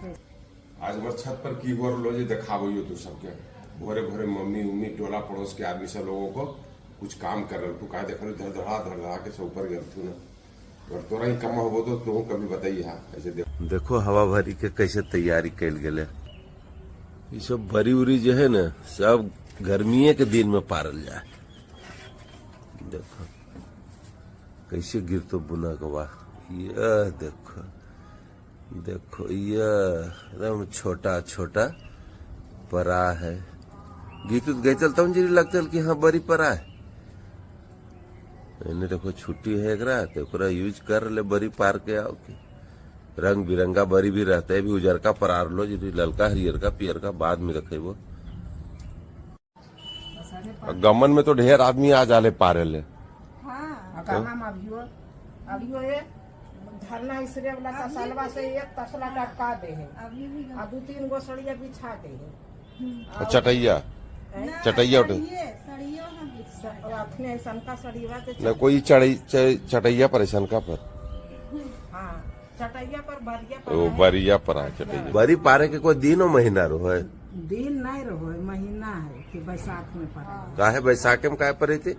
आज हमार छत पर की हो रहलो जे देखाबो तू सबके। भोरे भोरे मम्मी उम्मी टोला पड़ोस के आदमी सब लोगों को कुछ काम कर रहे, तू का देखल धड़धड़ा धड़धड़ा के सब ऊपर गेल ना। अगर तोरा ही कम होबो तो तू कभी बताइए। हाँ, ऐसे देखो हवा भरी के कैसे तैयारी कैल गेले। ई सब बरी उरी जो है ना, सब गर्मीये के दिन में पारल जाए। देखो कैसे गिरतो बुना के। वाह, यह देखो देखो, यह एकदम छोटा छोटा परा है। गीत उत गई चलता हूँ जी, लगता कि हाँ बरी परा है। एने देखो छुट्टी है एकरा, तो एकरा यूज कर ले, बरी पार के आओ के। रंग बिरंगा बरी भी रहता है, भी उजरका परार लो जी, ललका हरियरका पियरका बाद में रखेबो। गमन में तो ढेर आदमी आ जाले पारे ले। हाँ। गामा में अभियो अभियो ये धरना इसरे वाला तसलवा से एक तसला टपका दे है। अभी भी। आ दू तीन गो सड़िया बिछा दे है। चटैया चटैया उठे। सड़ियो ना बिछा। और अखने सनका सड़िया के। न कोई चढ़ई चटैया पर का पर। हाँ, चटैया पर बरिया पर। ओ बरिया पर आ चटैया। बरी पारे के कोई दिनो महीना रो है? दिन नहीं रहो, महीना है कि बैसाख में पड़ा है। काहे, बैसाख में काहे परे थे?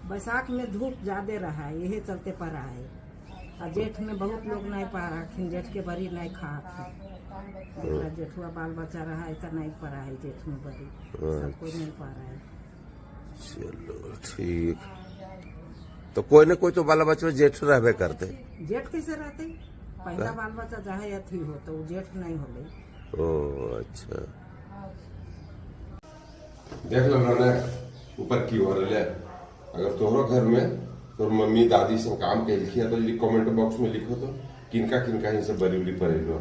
बैसाख में धूप ज्यादा रहा है, यही चलते पड़ा है। और जेठ में बहुत लोग नहीं पा रखिन, जेठ के बरी नहीं खा। जेठुआ बाल बच्चा रहा है तो नहीं पड़ा है जेठ में बरी, सब कोई नहीं पा रहा है। चलो ठीक, तो कोई न कोई तो बाला बच्चा जेठ रहबे करते। जेठ कैसे रहते? पहला बाल बच्चा चाहे अथी हो तो वो जेठ नहीं होले। ओ अच्छा। देख लो ने ऊपर की हो रहा है। अगर तोहरो घर में तोर मम्मी दादी सब काम के लिखी है तो कमेंट बॉक्स में लिखो तो किनका किनका ही सब बरी उरी परेलो।